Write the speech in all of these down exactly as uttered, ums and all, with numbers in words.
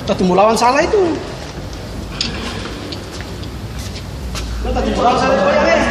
Tatumbu lawan salah itu. Tatumbu lawan salah itu, ya, eh.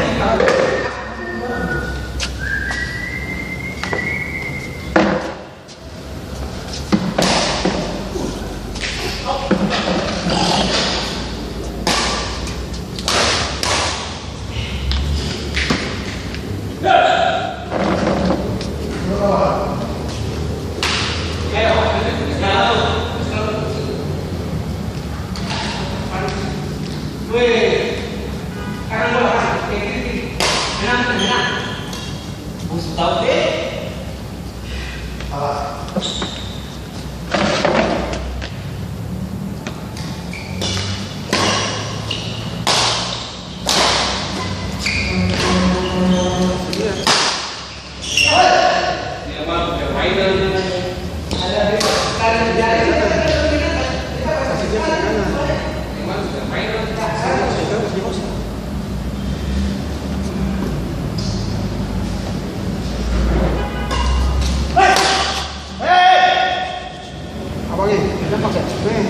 Abang, eh, tembak ya? Eh.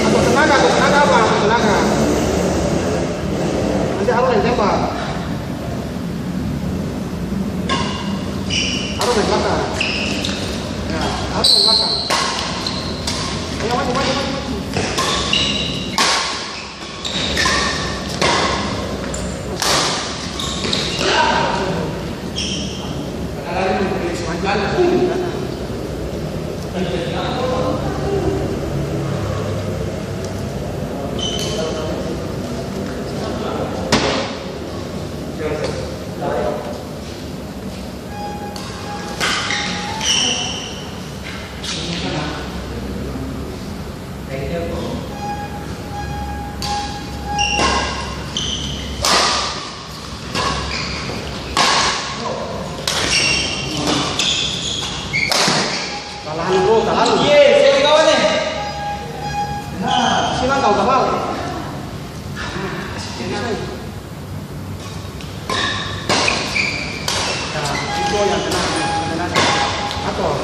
Atur tenaga, atur tenaga, Abang, atur tenaga. Nanti Arul yang tembak. Arul yang belakang. Ya, Arul yang belakang. Ayo, maju, maju, maju, maju. Talahan, bro, talahan. Ye, saya kawan, eh. Nah, silang kau kapal. Nah, itu yang tenang, yang tenang. Atur.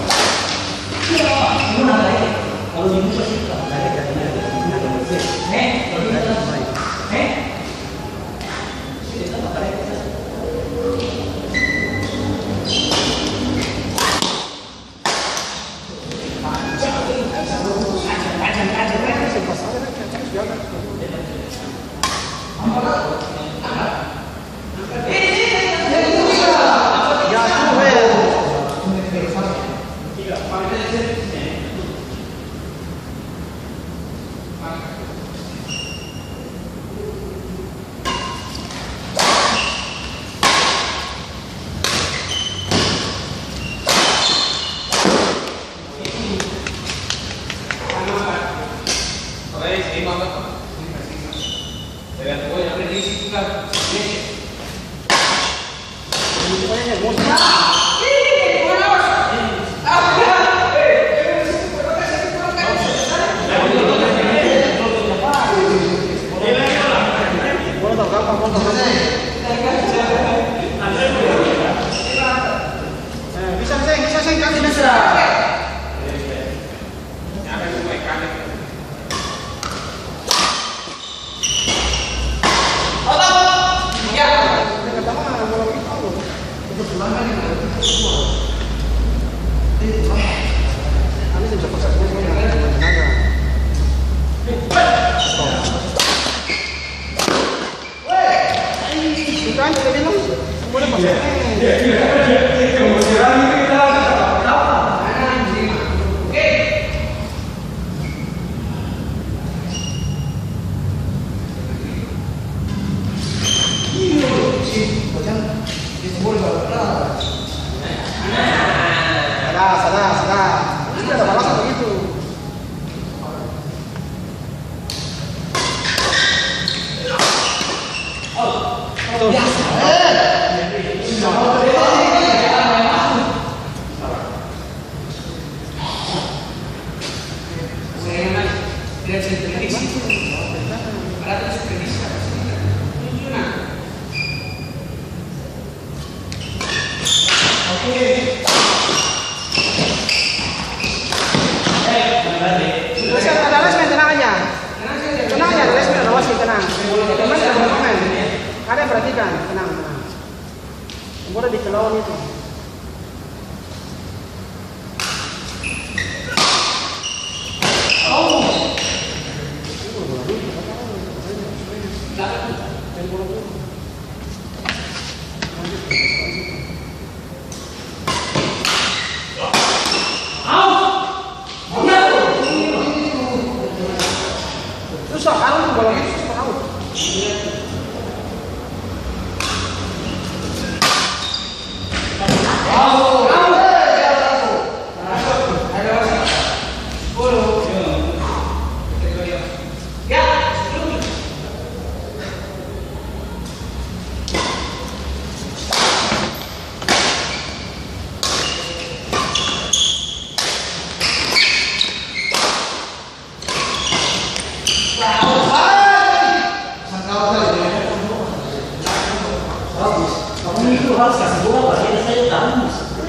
Sadar, sadar, sadar. Sudah ada balasan begitu. Teman-teman, ada yang perhatikan, tenang, tenang. Boleh dikelawan itu. Susah, harus bola itu susah, harus.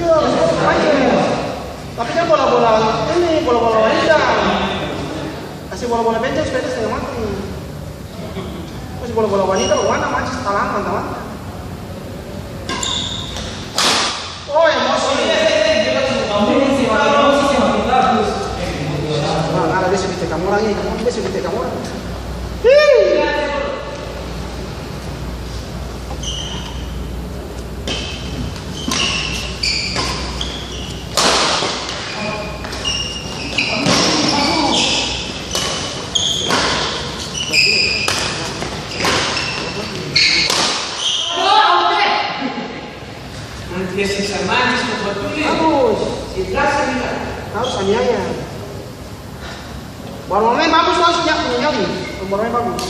Iya, makanya. Tapi kan bola-bola ini, bola-bola wanita. Kasi bola-bola benteng supaya dia setengah mati. Kasi bola-bola wanita, mana masih talang, teman-teman. Oh, emosi. Nah, ada dia sudah tekam orang ini, dia sudah tekam orang. Hii. Harus. Harus aniaya. Baru main bagus, harus punya, punya nyali. Baru main bagus.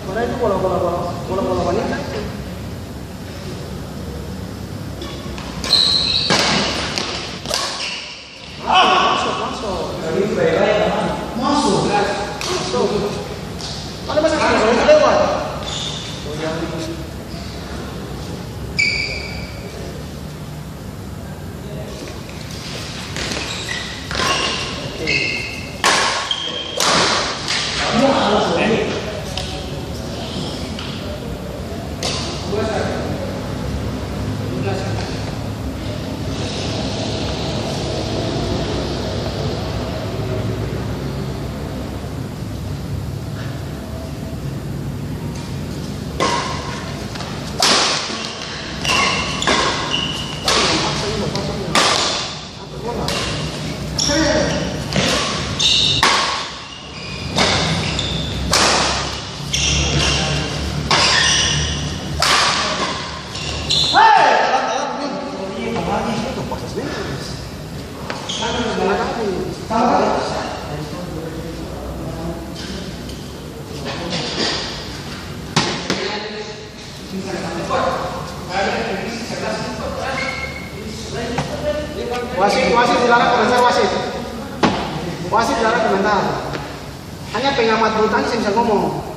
Padahal itu bola, bola, bola, bola, bola wanita itu. Masuk, masuk, masuk. Masuk. Masuk. Ada masuk, masuk, lewat. Wasit, wasit dilarang komentar, wasit. Wasit dilarang komentar. Hanya pengamat bulu tangkis yang bisa ngomong.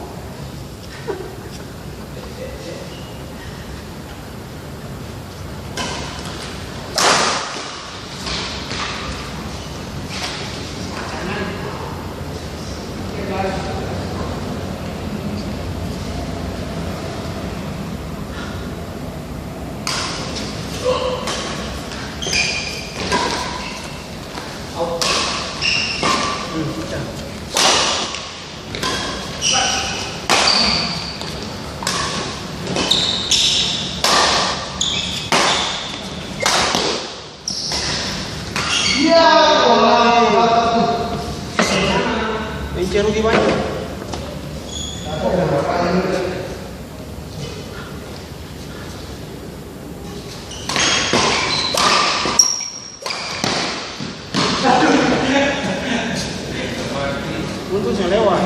Ince rugi banyak. Untung seng lewat.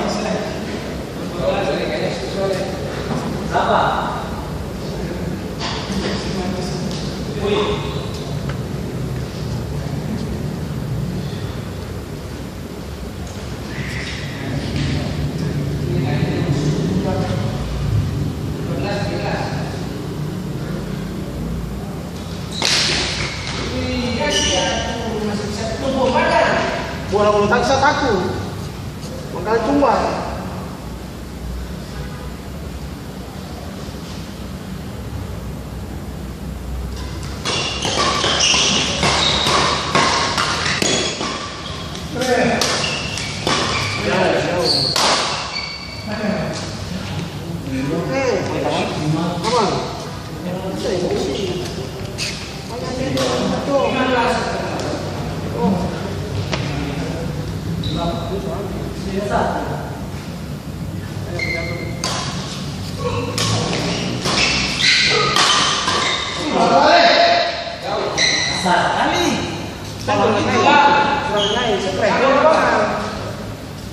Orang bulu tangkis sa taku. Makanya tumba.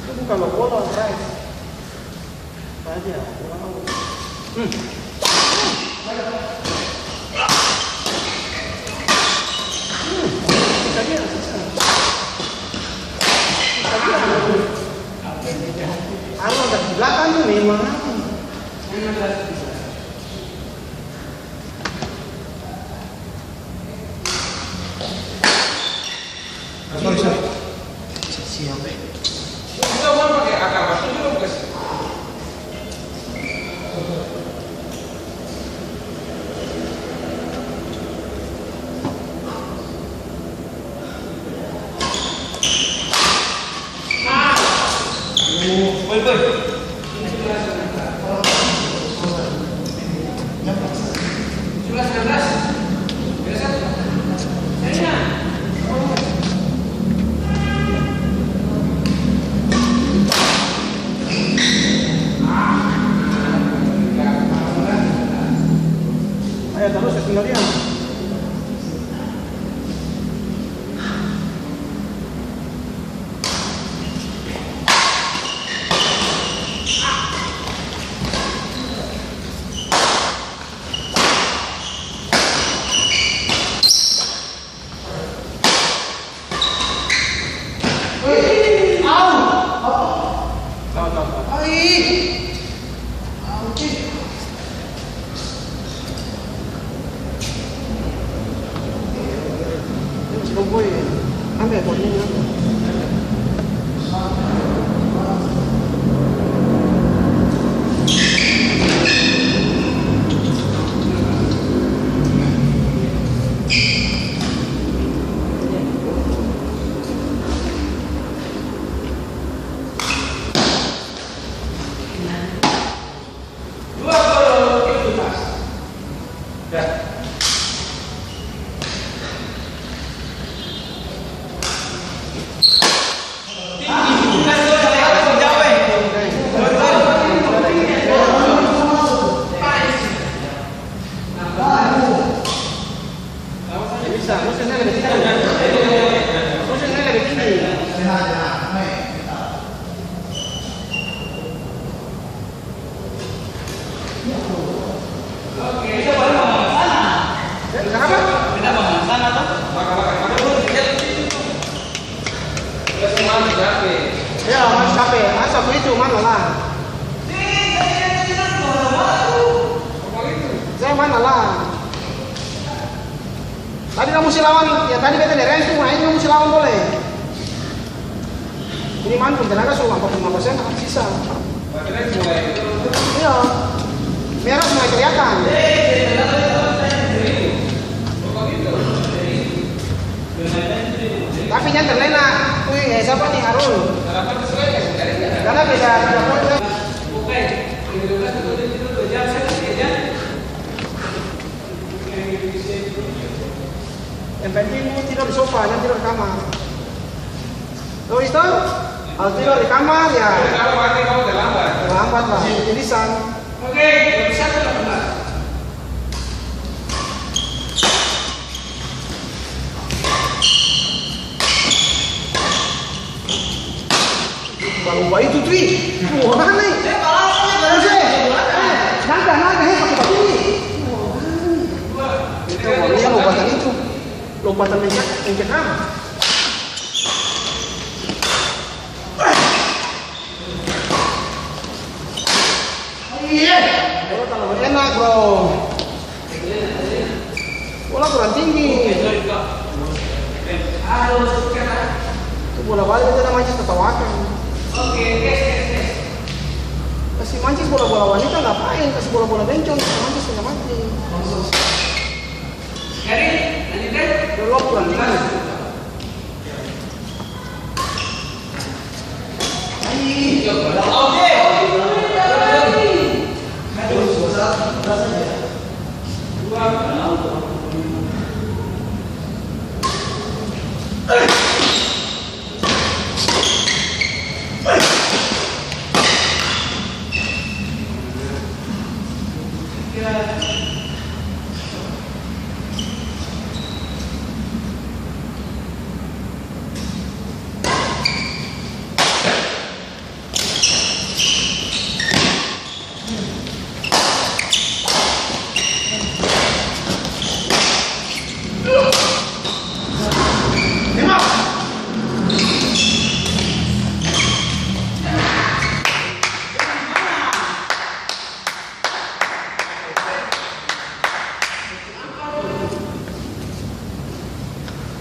Itu bukan lo bola, guys. Raja, wow. Hmm. Hmm. Bisa dia, bisa. Bisa dia. Arnold dari belakang tuh memang. Sorry, sorry. Siap, eh. Ayo, tarus, tinggal dia. Bisa, musuh saya lebih tinggi. Musuh saya lebih tinggi. Oke, bisa baru mau sana. Ya, kenapa? Kita mau sana tuh. Ya, mas capek. Asa begitu, mana lah? Saya mana lah? Tadi kamu musti lawan, ya tadi beta dari itu, nah ini kamu musti lawan boleh. Ini mantul, tenaga su ampat puluh lima persen sisa. Iya. Merah mulai kelihatan. Tapi jang terlena. Wih, eh, siapa nih, Arul? Karena beda, beda. Yang penting mau tidur di sofa, jangan tidur di kamar. Tahu itu? Kalau tidur di kamar, ya. Tapi kalau mati, kamu terlambat. Terlambat lah, kegelisan. Oke, bisa tuh, Mas. Baru itu, Tri. Wah, mana nih? Buset. Nangka, nangka, he, pake batu nih. Wah, mana nih? Itu baru lompatan itu. Lompatan mencak-, mencekam. Iya. Bola talalu enak, bro. Bola kurang tinggi. Itu Bola bale beta ada Mancis tatawa akang. Kasi Mancis bola-bola wanita ngapain? Kasi bola-bola bencong, kasi Mancis setengah mati. Jadi, lanjutkan. Belok kurang ini.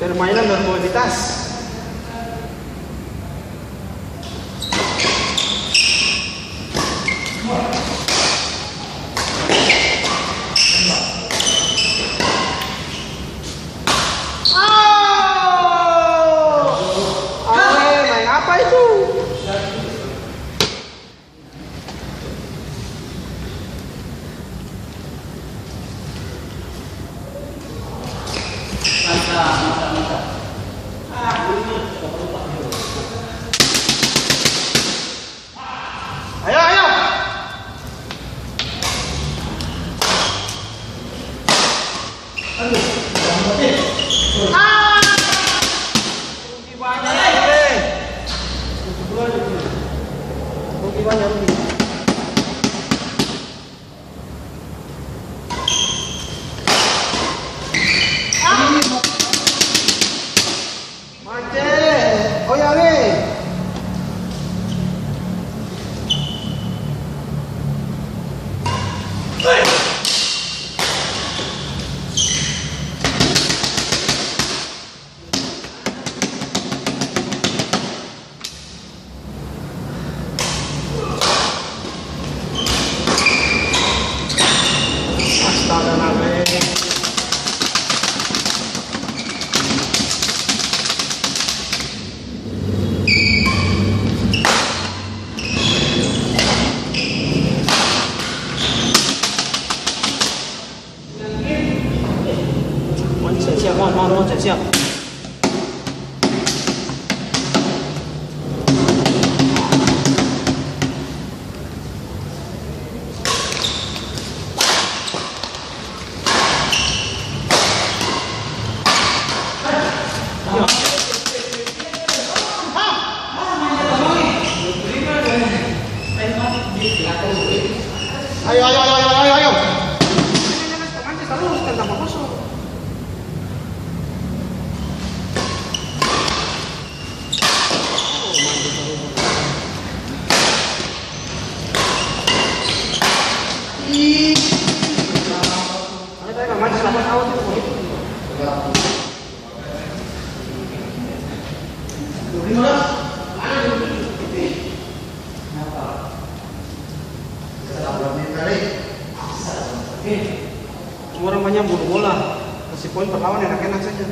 Permainan berkualitas. Awe, main apa itu? Ayo, ayo. Mate! Oya we! Astaga, Nabe. Mon, siap-siap, Mon, Mon, Mon, siap-siap. Ayo, ayo, ayo, ayo, ayo, ayo. Orang banyak bunuh bola, kasi poin par lawan enak-enak saja.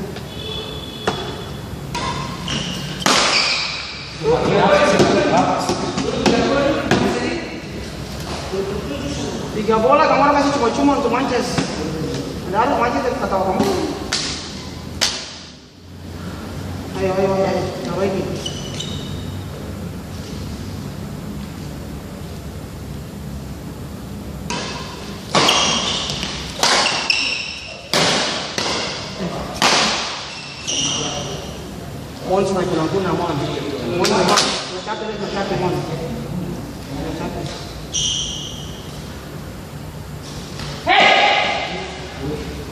Tiga bola, kamar kasi cuma-cuma untuk Mances. Ada harus Mances dari kata orang. Ayo, ayo, ayo, ayo. Taruh ini. Mon, semakin ampun, Mon. Mon, Mon. Capek, capek, Mon. Capek.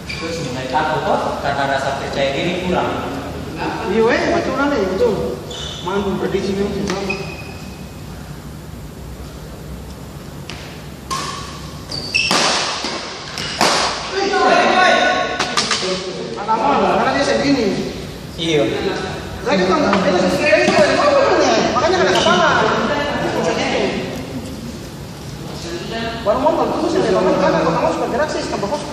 Terus mulai takut to, karna rasa percaya diri kurang. Iyo, eh, batul ada itu. Mantu prediksi memang sih sama. Ada Mon, karena dia segini. Iyo. Lagi kan, beta su stay di bawah, makanya kena kapala. Baru mau kalau terus yang dia makan, karena kalau mau suka gerak sih, tambah kosong.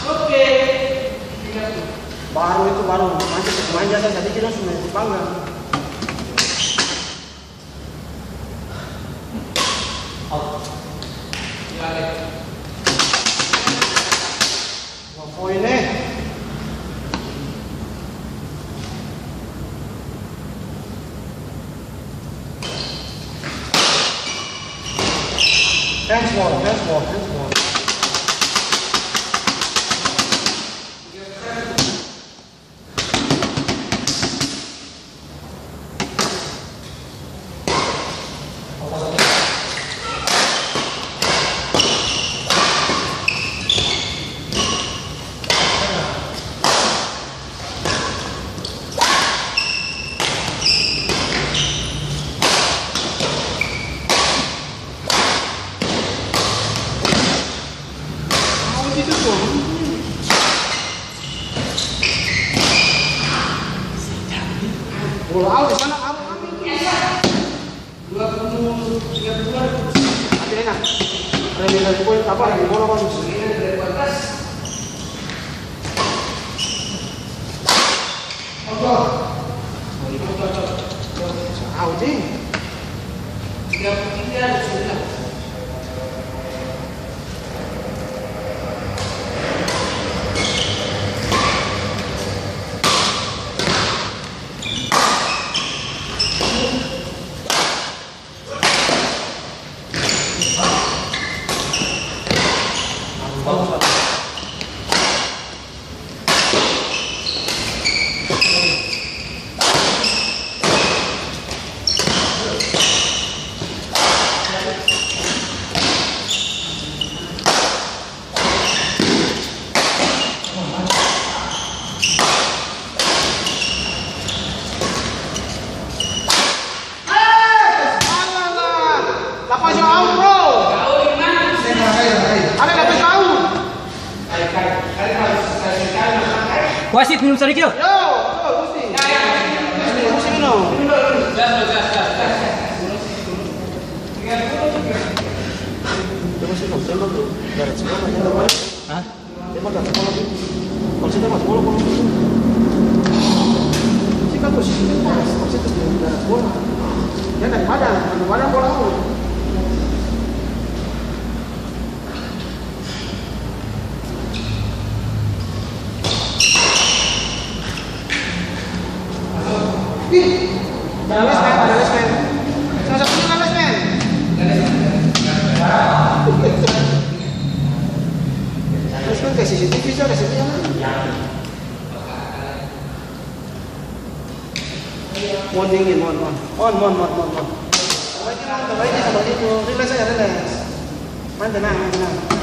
Oke. Baru itu, baru manja, manja saja, sadiki langsung naik panggang. Dua poin, eh. Hands ball, hands ball, hands ball. Bola out di sana, out, out. Dua puluh tiga puluh. Tapi enak. Remi dari poin, apa, remi bola bagus. Out, eh. Tiga puluh tiga sudah. Lapas yo out, bro. Ale, lapas yo out. Wasit, minum sadiki yo. Yo, betul, Gusti. Gusti, Gusti minum. Coba sih, tembak tuh. Darat semua, tembak. Hah? Tembak ka sekolah tu. Kalo se tembak sekolah, kalo se kan posisi pas, kalo se tu di daerah sekolah. Dia dari padang, dari padang bola out. Ih, ada les, men, ada les, men. Salah satunya ada les, men. Terus kan kasih C C T V, saya kasih dia, men. Mon dingin, mon, mon. Mon, mon, mon, mon, mon. Baik, mon, baik, baik, baik. Relax aja, relax. Main tenang, main tenang.